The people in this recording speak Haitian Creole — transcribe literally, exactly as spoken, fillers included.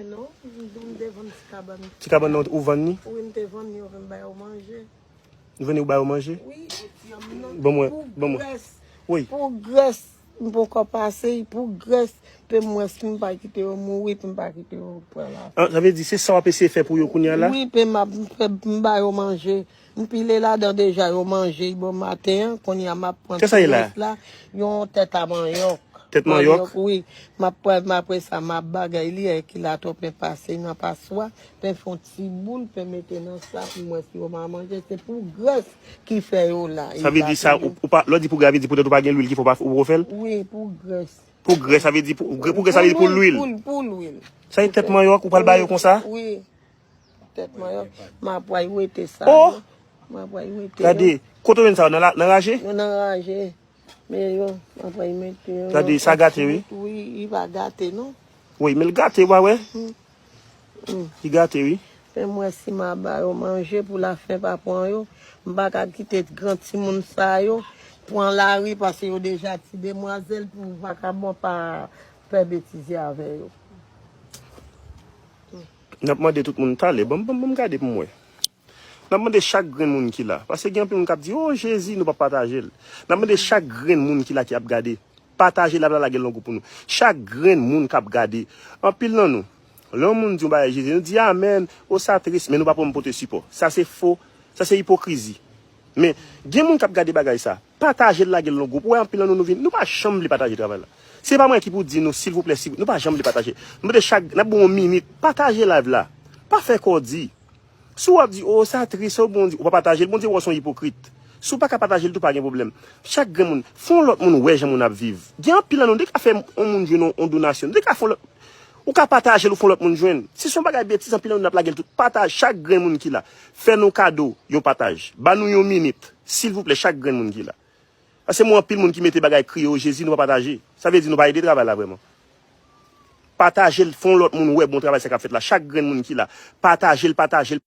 Non, m te vann ti kabann. Ti kabann nan ou vann li? Wi, m te vann li, yo vin ba yo manje. Ou vin ou ba yo manje? Wi. Ban mwen, ban mwen. Wi. Pou grès, m poko pase, pou grès, pe m wè si m pa kite yo mouri, pe m pa kite yo pran la. An, sa vle di se sa w ap eseye fè pou yo kounye a la? Wi, pe m ap fè, m ba yo manje. M pile ladan deja, yo manje bon maten an, kounye a m ap pran ti rès la, yon tèt a manyòk. Tèt manyòk? Wi. M ap pran, m apre sa, m ap bagay li, èk la tou pen pase nan paswa, pen fè yon ti boul, pen mete nan sa pou m wè si yo pa manje. Se pou grès ki fè yo la. Sa vle di sa, ou, ou pa, lè w di pou grès, vle di poutèt ou pa gen lwil ki fè ou pa, ou poko fè l? Wi, pou grès. Pou grès, sa vle di pou, pou grès, sa vle di pou lwil. Pou, pou lwil. Sa e tèt manyòk, ou pral ba yo konsa? Wi. Tèt mwen yo, m ap pral wete sa. Oh! M ap pral wete yo. Gade, kote w jwenn sa yo? Nan la, nan raje? Yo nan raje. Men yo, m ap pral mete yo. Gade, sa gate, wi. Wi, li pa gate, non. Wi, men l gate, w pa wè? Li gate, wi. Fè m wè si m a ba yo manje pou lafen pa pran yo. M pa ka kite gran timoun sa yo pran lari, paske yo deja ti demwazèl pou vakabon pa fè betize avè yo. N ap mande tout moun talè. Ban m, ban m, ban m gade pou m wè. N ap mande chak grenn moun ki la. Paske gen anpil moun k ap di, "O Jezi, nou p ap pataje l." N ap mande chak grenn moun ki la ki ap gade. Pataje live la, lage l nan gwoup pou nou. Chak grenn moun k ap gade. Anpil nan nou, lè yon moun di yon bagay Jezi, nou di, "Amèn, o sa tris," men nou pa pran pote sipò. Sa se fo, sa se ipokrizi. Men, gen moun k ap gade bagay sa. Pataje l, lage l nan gwoup. Ou wè anpil nan nou, nou vin, nou pa janm vle pataje travay la. Se pa mwen ki pou di nou, silvouplè, si, nou pa janm vle pataje. Nou mande chak, n ap ba w yon minit, pataje live la. Pa fè kò di. Si w ap di, "O, sa tris, o Bondye," ou pa pataje l, Bondye wè w se yon ipokrit. Si w pa ka pataje l tou, pa gen pwoblèm. Chak grenn moun, fè yon lòt moun wè jan moun ap viv. Gen anpil nan nou, nou te ka fè yon moun jwenn yon, yon donasyon. Nou te ka fè yon lòt, ou ka pataje l, ou fè yon lòt moun jwenn. Si se yon bagay betiz, anpil nan nou ap lage l tout. Pataje chak grenn moun ki la. Fè nou kado yon pataj. Ba nou yon minit, silvouplè, chak grenn moun ki la. Paske m wè anpil moun ki mete bagay kriye, "O Jezi, nou pa pataje." Sa vle di nou pa ede travay la vrèman. Pataje l, fè yon lòt moun wè bon travay sa k ap fèt la. Chak grenn moun ki la, pataje l, pataje l.